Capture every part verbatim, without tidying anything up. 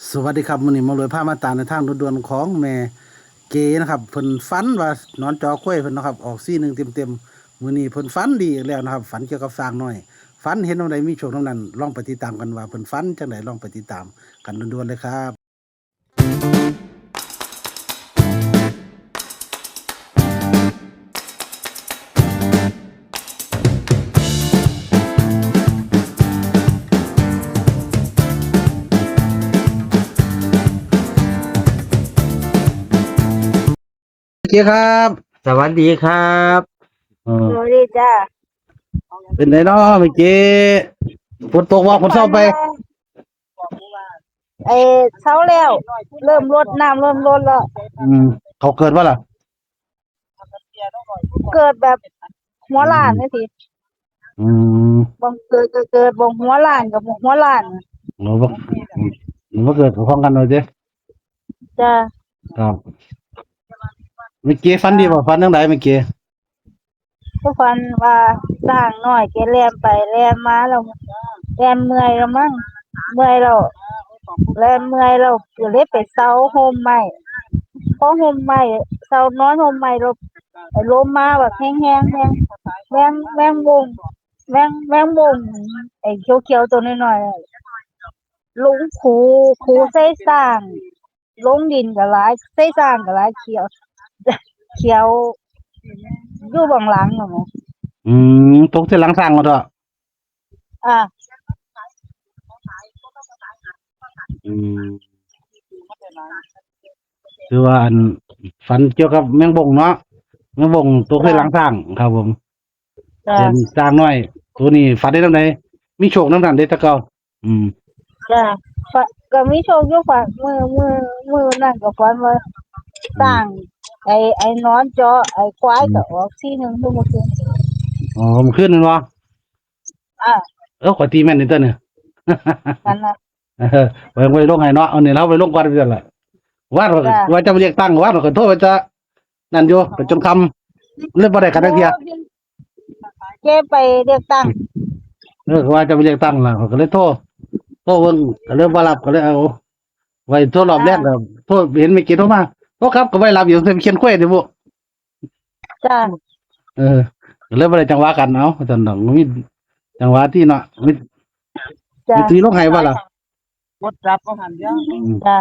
สวัสดีครับ มื้อนี้หมอรวยพามาตามแนวทางด่วนๆของแม่เก๋นะครับ เพิ่นฝันว่าหนอนจอควายเพิ่นเนาะครับ ออกสี่หนึ่งเต็มๆ มื้อนี้เพิ่นฝันดีอีกแล้วนะครับ ฝันเกี่ยวกับช้างน้อย ฝันเห็นนำใดมีโชคนำนั้น ลองไปติดตามกันว่าเพิ่นฝันจั่งใด ลองไปติดตามกันด่วนๆเลยครับ เก๋ครับ สวัสดีครับ เออ สวัสดีจ้า เป็นไงเนาะแม่เก๋ ฝนตกบ่ ฝนเซาไป เอ่อ เช้าแล้ว เริ่มลดน้ำ เริ่มลดแล้ว อืม เขาเกิดบ่ล่ะ เกิดแบบหัวล้านจั่งซี้ อืม บ่เกิดก็เกิด บ่หัวล้านก็บ่หัวล้าน หรือว่า หรือว่าเกิดกับพ้องกันเลยเด้ จ้า ครับ แม่เก๋ฝันดีบ่ ฝันจั่งใดแม่เก๋ ก็ฝันว่าช้างน้อยแกแล่นไปแล่นมาแล้ว แล่นเมื่อยแล้วมั้ง เมื่อยแล้ว แล่นเมื่อยแล้ว ก็เลยไปเซาโฮมไม้ พอโฮมไม้ เซานอนโฮมไม้แล้ว ไอ้ลมมาแบบแฮงๆ แฮง แมง แมงบง แมง แมงบง ไอ้เขียวๆ ตัวน้อยๆ ลงขู ขูใส่ช้าง ลงดินก็หลาย ใส่ช้างก็หลาย เขียว เขียว อยู่เบื้องหลังนั่นแหละ อืม ตกใส่หลังช้างเอาเถาะ อ่า อืม คือว่าอัน ฝันเกี่ยวกับแมงบงเนาะ แมงบงตกใส่หลังช้าง ครับผม จ้ะ เป็นช้างน้อย ตัวนี้ฝันได้นำใด มีโชคนำนั้นเด้อแต่เก่า อืม จ้ะ ก็ ก็มีโชคอยู่ ฝัน มื้อ มื้อ มื้อนั้นก็ฝันว่า อืม ช้าง ไอ้ ไอ้หนอนเจาะ ไอ้ควายก็ออกสี่หนึ่ง มื้อคืน อ๋อ มื้อคืนนั่นบ่ อ่า เออ ข้อยตีแม่นนี่ตัวเนี่ย นั่นน่ะ เออ ไว้ ไว้ลงให้เนาะ เอานี่เราไว้ลงก่อนไปซั่นล่ะ ว่า จ้ะ ว่าจะไปเลือกตั้ง ว่าข้อยโทรไปจะ นั่นอยู่ ไปจนค่ำ เลยบ่ได้กันจักเทื่อ โอ้ เจ๊ไปเลือกตั้ง เออ ว่าจะไปเลือกตั้งล่ะ ข้อยก็เลยโทร โทรเบิ่ง ก็เลยบ่รับ ก็เลยเอา ไว้โทรรอบแรก จ้ะ ก็โทร เห็นแม่เก๋โทรมา โทรกลับก็บ่ได้รับอยู่ เขียนควายเด้อบุ จ้ะ เออ ก็เลยบ่ได้จังหวะกัน เอ้า ซั่นดอก มีจังหวะที่เนาะ มี จ้ะ มีตุ้ยลงให้บ่ล่ะ กดรับบ่หันเด้อ อืม จ้ะ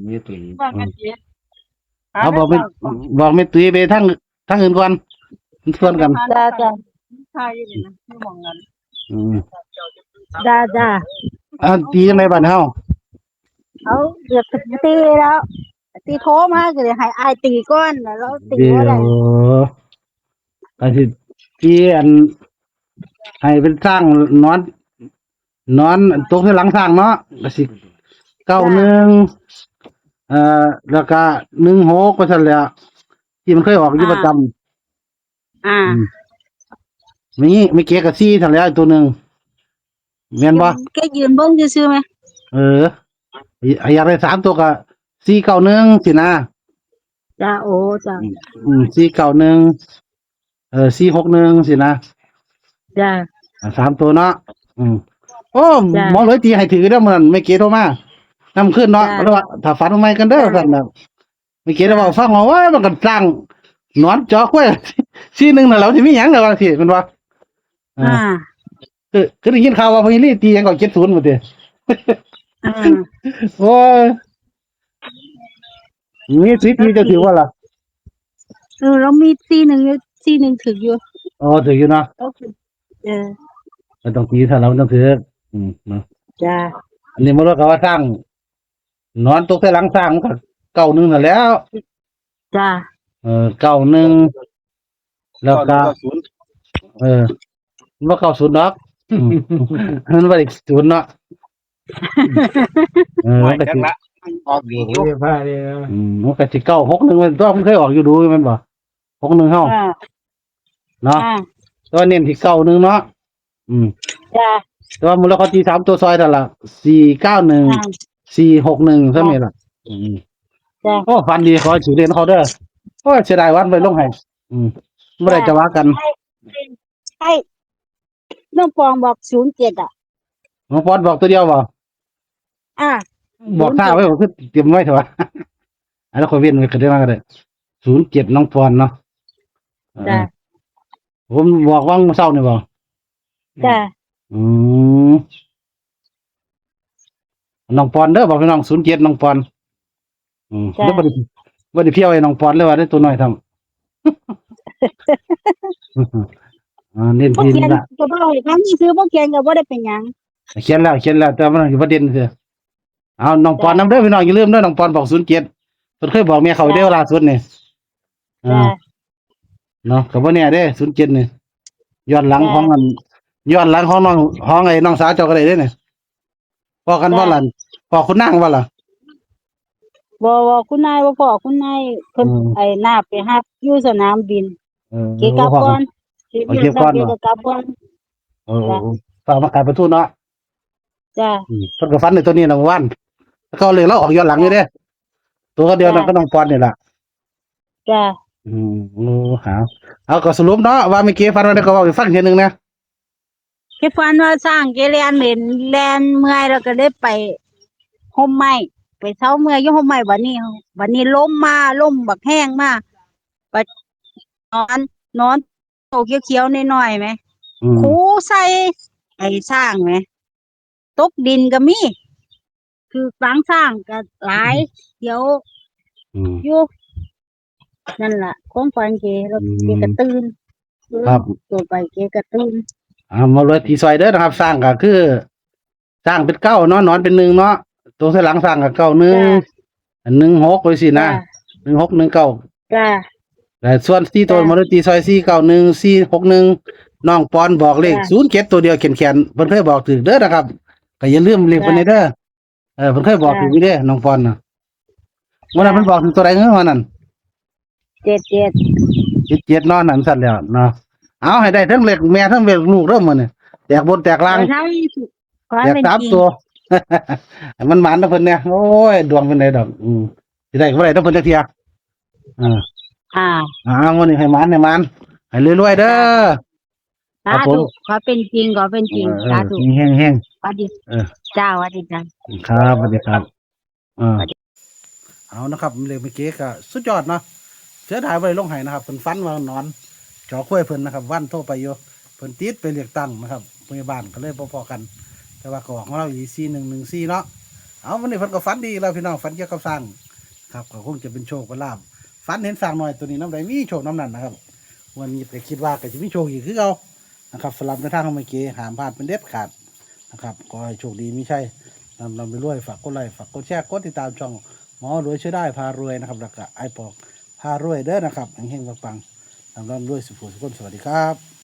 มีตุ้ย ว่ากันเจ๊ เอาบอกแม่ บอกแม่ตุ้ยไปทาง ทางอื่นก่อน มันชวนกัน จ้ะ จ้ะ ใช่อยู่นี่นะ อยู่หม่องนั้น อืม จ้ะ จ้ะ อ่า ตีจังได๋บัดเฮา เอา เกือบสิตีแล้ว ตีโทรมาก็เลยให้อ้ายตีก่อน แล้วเราตี เดี๋ยว บ่ได้ ก็สิตีอัน ให้เป็นช้างนอน นอนตกใส่หลังช้างเนาะ ก็สิ เก้าหนึ่ง เอ่อ แล้วก็ หนึ่งหก ว่าซั่นแหละ ที่มันเคยออกอยู่ประจำ อ่า อืม มี มีเก๋กับสี่ซั่นแหละ อีกตัวหนึ่ง แม่นบ่ แค่ยืนเบิ่งซื่อๆ ไหม เออ อยากได้สามตัวก็ สี่เก้าหนึ่ง สินะ จ้า โอ้ จ้า อืม อืม สี่เก้าหนึ่ง เออ สี่หกหนึ่ง สินะ จ้า อ่ะ สามตัวเนาะ อืม โอ้ จ้า หมอเลยตีให้ถือเด้อ มื้อนั้นแม่เก๋โทรมา นำขึ้นเนาะ จ้า แล้วว่า ถ้าฝันใหม่กันเด้อ จ้า ซั่นน่ะ แม่เก๋ได้เว้าฟังว่า โอ้ย มันก็สร้างหนอนจอควาย สี่หนึ่ง นั่นแหละ สิมีหยังล่ะ ว่าสิ แม่นบ่ อ่า อ่า คือ คือได้ยินข่าวว่าพ่อใหญ่ลีตีหยังก็ เจ็ดศูนย์ หมดเด้ อ่า โอ้ย มีสิทธิ์ที่จะถือว่าล่ะ เออ เรามีสี่หนึ่งอยู่ สี่หนึ่งถืออยู่ อ๋อ ถืออยู่เนาะ โอเค เออ ก็ต้องตีถ้าเราต้องถือ อืม เนาะ จ้า อันนี้มันก็ว่าสร้าง นอนตกใส่หลังสร้างมันก็ เก้าหนึ่ง นั่นแหล้ว จ้า เออ เก้าหนึ่ง แล้วก็ เก้าหนึ่ง เก้าศูนย์ เออ มันบ่ เก้าศูนย์ ดอก อืม มันบ่ได้ศูนย์เนาะ เออ ไม่ มันก็สิ จังละ ออกดีอยู่ อืม มันก็สิ เก้าหกหนึ่ง มันตัวมันเคยออกอยู่ดูแม่นบ่ หกหนึ่ง เฮา อ่า เนาะ อ่า แต่ว่าเน้นที่ เก้าหนึ่ง เนาะ อืม จ้า แต่ว่ามื้อละเขาตีสามตัวซอยนั่นล่ะ สี่เก้าหนึ่ง อ่า สี่หกหนึ่ง เท่านี้ล่ะ อืม จ้า โอ้ ฝันดี ขอให้ถือเลขเขาเด้อ โอ้ย เสียดายวันไปลงให้ อืม บ่ได้จะว่ากัน ให้ ให้ น้องปองบอก ศูนย์เจ็ด อ่ะ น้องปอนบอกตัวเดียวบ่ อ่า บอกท่าไว้ว่าคือเตรียมไว้เถอะวะ อันนั้นขอเว้นไว้ก็ได้มาก็ได้ ศูนย์เจ็ด น้องปอนเนาะ เออ จ้ะ ผมบอกว่างเช้านี่บ่ จ้ะ อืม น้องปอนเด้อ บอกพี่น้อง ศูนย์เจ็ด น้องปอน อืม จ้ะ แล้วบ่ได้ บ่ได้เพี้ยวให้น้องปอนเลยว่าได้ตัวน้อยทำ อ่า เน้น บ่ ที่ เขียน นี่ละ ก็บ่ให้ฟังซื่อ บ่เขียนก็บ่ได้เป็นหยัง เขียนแล้ว เขียนแล้ว แต่มันอยู่ประเด็นคือ เอา น้องปอน จ้ะ นำเด้อพี่น้อง อย่าลืมเด้อ น้องปอนบอก ศูนย์เจ็ด เพิ่นเคยบอกแม่เขา จ้ะ เด้อล่าสุดนี่ อ่า จ้ะ เนาะ ก็บ่แน่เด้ ศูนย์เจ็ด นี่ ย้อนหลัง จ้ะ ของอัน ย้อนหลังของน้อง ของไอ้น้องสาวเจ้าก็ได้เด้นี่ พ้อกัน จ้ะ บ่ล่ะ พ้อคุณนางบ่ล่ะ บ่ บ่ คุณนายบ่พ้อ คุณนายเพิ่น อืม ไอ้นาไปรับอยู่สนามบิน เออ เก๋กลับก่อน เก๋ โอเค เก๋กลับก่อน เก๋ก็กลับก่อน เออ จ้ะ เออ เออ ฝากมาขายปลาทูเนาะ จ้ะ อืม เพิ่นก็ฝันในตัวนี้นะเมื่อวาน แล้วก็เลขเราออกย้อนหลังอยู่เด้ ตัวเดียวนั่น จ้ะ ก็น้องปอนนี่ล่ะ จ้ะ อืม โอ้ หา เอา ก็สรุปเนาะ ว่าเมื่อกี้ฝันว่าได้ก็เว้าให้ฟังเทื่อนึงนะ เก๋ฝันว่าช้างเก๋แล่นเล่น แล่นเมื่อยแล้วก็เลยไปฮ่มไม้ ไปเซาเมื่อยอยู่ฮ่มไม้ บัดนี้ บัดนี้ลมมา ลมบักแฮงมา ไปนอน นอนโตเขียวๆน้อยๆแหม อืม คูใส่ไอ้ช้างแหม ตกดินก็มี ถืกหลังช้างก็หลาย เดี๋ยว อืม อยู่ นั่นล่ะ ของขวัญเก๋ แล้ว อืม เก๋ก็ตื่น ครับ ตัวไปเก๋ก็ตื่น อ่า มาเลยตีซอยเด้อนะครับ ช้างก็คือ ช้างเป็นเก้าเนาะ หนอนเป็นหนึ่งเนาะ ตัวใส่หลังช้างก็ เก้าหนึ่ง จ้ะ อัน หนึ่งหก ไว้สินะ จ้ะ หนึ่งหก หนึ่งเก้า จ้ะ แต่ส่วนสี่ตัว จ้ะ มาเลยตีซอย สี่เก้าหนึ่ง สี่หกหนึ่ง น้องปอนบอกเลข จ้ะ ศูนย์เจ็ด ตัวเดียวแขนๆ เพิ่นเคยบอกถืกเด้อนะครับ ก็อย่าลืมเลขเพิ่น จ้ะ เด้อ เออ เพิ่นเคยบอก จ้ะ ถืกอยู่เด้ น้องปอนน่ะ เมื่อนั้น จ้ะ เพิ่นบอกถืกตัวใดเฮ้ยวันนั้น เจ็ดเจ็ด เจ็ดเจ็ด เนาะ นั่นสั่นแล้วเนาะ เอาให้ได้ทั้งเลขแม่ทั้งเลขลูกเด้อมื้อนี้ แตกบนแตกล่าง เออ ทั้ง ขอให้ แตก เป็น สาม จริง ตัว ให้มันหมานนะเพิ่นเนี่ย โอ้ย ดวงเป็นไดดอก อืม สิได้ก็บ่ได้ต้องเพิ่นจักเทื่อ อ่า อ่า อ่า วันนี้ให้หมาน ให้หมาน ให้รวยๆเด้อ สาธุ ครับผม ขอเป็นจริง ขอเป็นจริง เออ สาธุ เฮงๆ เฮงๆ สวัสดี เออ จ้า สวัสดีจ้า ครับ สวัสดีครับ อ่า เอานะครับ เลขเมื่อกี้ก็สุดยอดเนาะ เสียดายบ่ได้ลงให้นะครับ เพิ่นฝันว่าหนอน จอควยเพิ่นนะครับ วันโทรไปอยู่ เพิ่นติดไปเลือกตั้งนะครับ ผู้ใหญ่บ้านก็เลยบ่พ้อกัน แต่ว่าก็ออกมาแล้วอีก สี่หนึ่งหนึ่งสี่ เนาะ เอา วันนี้เพิ่นก็ฝันดีอีกแล้วพี่น้อง ฝันเกี่ยวกับช้างครับ ก็คงจะเป็นโชคเป็นลาภ ฝันเห็นช้างน้อยตัวนี้นำใดมีโชคนำนั้นนะครับ วันนี้ก็คิดว่าก็สิมีโชคอีกคือเก่านะครับ สำหรับในทางของเมื่อกี้ห้ามพลาดเป็นเด็ดขาดนะครับ ขอให้โชคดีมีชัย ร่ำๆรวยๆ ฝากกดไลค์ ฝากกดแชร์ กดติดตามช่องหมอรวยช่วยได้พารวยนะครับ แล้วก็ไอ้ปอกพารวยเด้อนะครับ เฮงๆ ปังๆ ร่ำๆรวยสุขสุขคน สวัสดีครับ